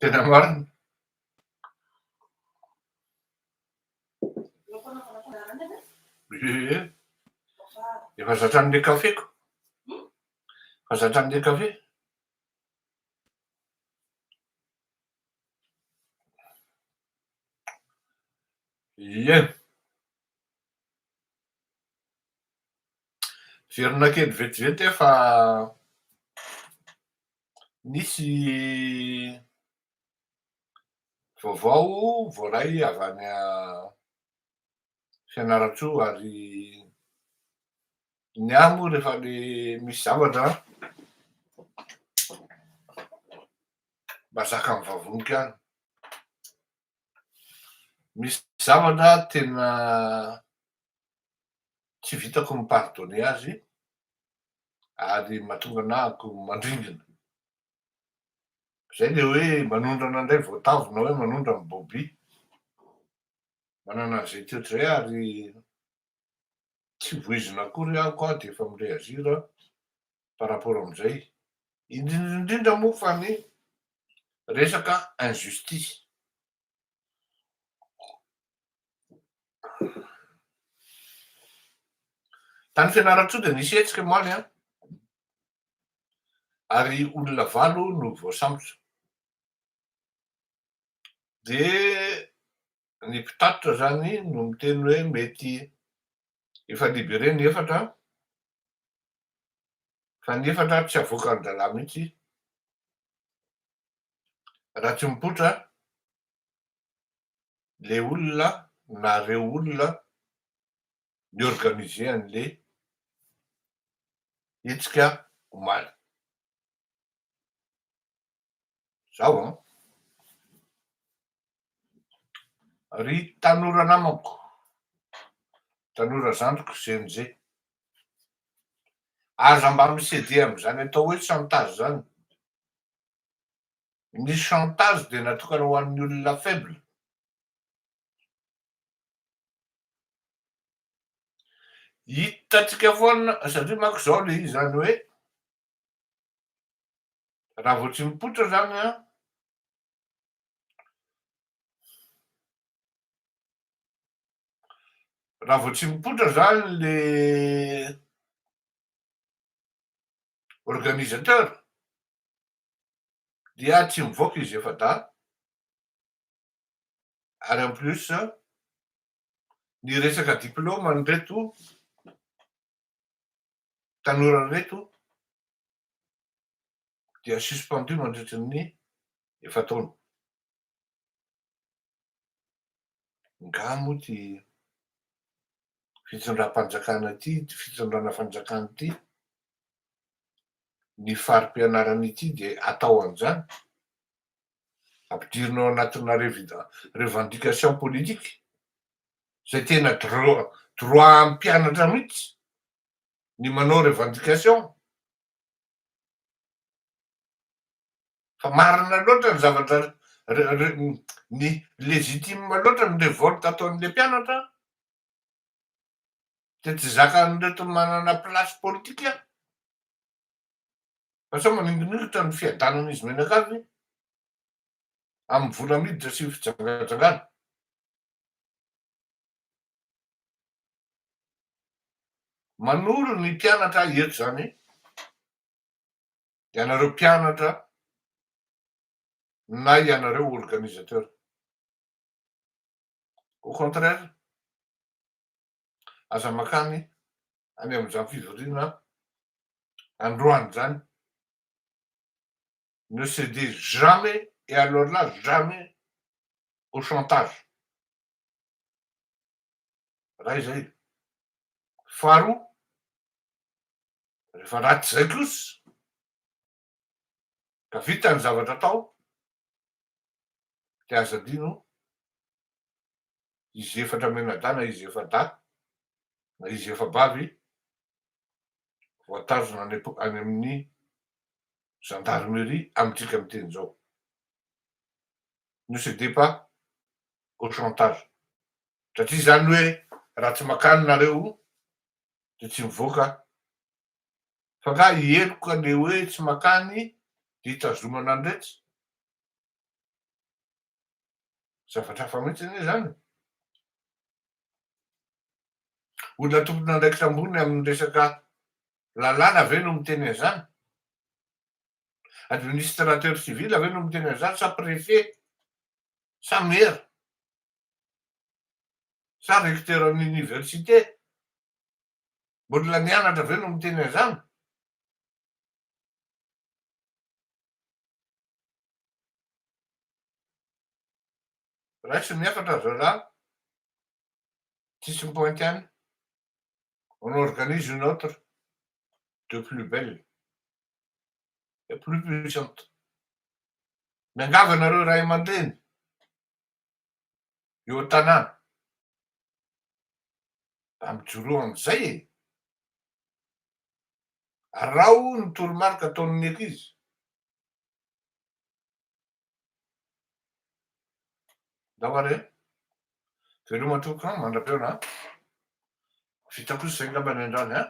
Tena marina. Ie. Efa zatra an'le kafe-ko. Efa zatra an'le kafe. Ie. Miverina kely vetivety aho fa nisy vaovao voaray avy any Fianarantsoa ary ny ahy moa rehefa le misy zavatra mba zakan'ny vavoniko ihany. Misy zavatra tena tsy vitako mi-pardonner azy ary mahatonga anahako mandringana. Zay le hoe manondrana indray voatavo na hoe manondrana bobby. Manana an'izay toetra izay ary tsy voizina akory aho koa dia efa mi-reagir par rapport amin'izay. Indrindra indrindra moa fa ny resaka injustice. Tany Fianarantsoa dia nisy hetsika omaly an, ary olona valo no voasambotra. Dia ny mpitatitra izany no miteny hoe mety efa libéré ny efatra fa ny efatra tsy avoakan-drahalahy mihitsy raha tsy mipoitra le olona na reo olona ni-organiser an'le hetsika omaly. Zao an! Ry tanora namako, tanora zandriko GNG, aza mba mi-ceder amin'izany atao hoe chantage zany. Ny chantage dia natokana ho an'ny olona faible. Hitantsika foana, satria manko izao ilay izy izany hoe, raha vao tsy mipoitra izany an, raha vao tsy mipoitra izany le organisateur dia tsy mivoaka izy efa-dahy ary en plus ny resaka diplôme an'ireto tanora ireto dia suspendu mandritry ny efa-taona. Nga moa ity fitondram-panjakana ity, ity fitondrana fanjakana ity, ny fari-pianarana ity dia atao an'izany? Ampidirina ao anatina revendication politique izay tena droit droit an'ny mpianatra mihitsy ny manao revendication. Fa marina loatra ny zavatra ny légitime loatra ny révolte ataon'le mpianatra de tsy zakan'ireto manana place politique fa sao maningoningotra ny fiadanan'izy mianakavy amin'ny vola miditra sy fijangajangana. Manoro ny mpianatra eto zany ianareo mpianatra na ianareo organisateur. Au contraire, aza makany any amin'izany fivoriana androany izany, ne cedez jamais et alors là jamais au chantage. Ray izay. Faharoa, rehefa ratsy izay kosa, ka vita ny zavatra atao, dia aza adino izy efatra mianadahy na izy efa-dahy na izy efa-bavy voatazona any any amin'ny gendarmerie amintsika miteny izao. Ne cedez pas au chantage. Satria izany hoe raha tsy makany nareo dia tsy mivoaka fa nga heloka le hoe tsy makany dia hitazomana an'iretsy? Zavatra hafa mihitsy anie zany e. Olona tompon'andraikitra ambony amin'ny resaka lalàna ve no miteny an'izany? Administrateur civil ve no miteny an'izany sa préfet sa maire sa recteur an'ny université? Olona nianatra ve no miteny an'izany? Raiso ny hafatra ry zalahy, tsisy mi-pointer any, on organise une autre de plus belle et plus puissante. Miangavy anareo ray aman-dreny eo an-tanàna mba mijoroa amin'izay e! Araho ny toromarika ataon'ny ankizy. Ndao ary e! Veloma tompoko an, mandra-pihaona an! Vita kosa izay angamba ny androany an!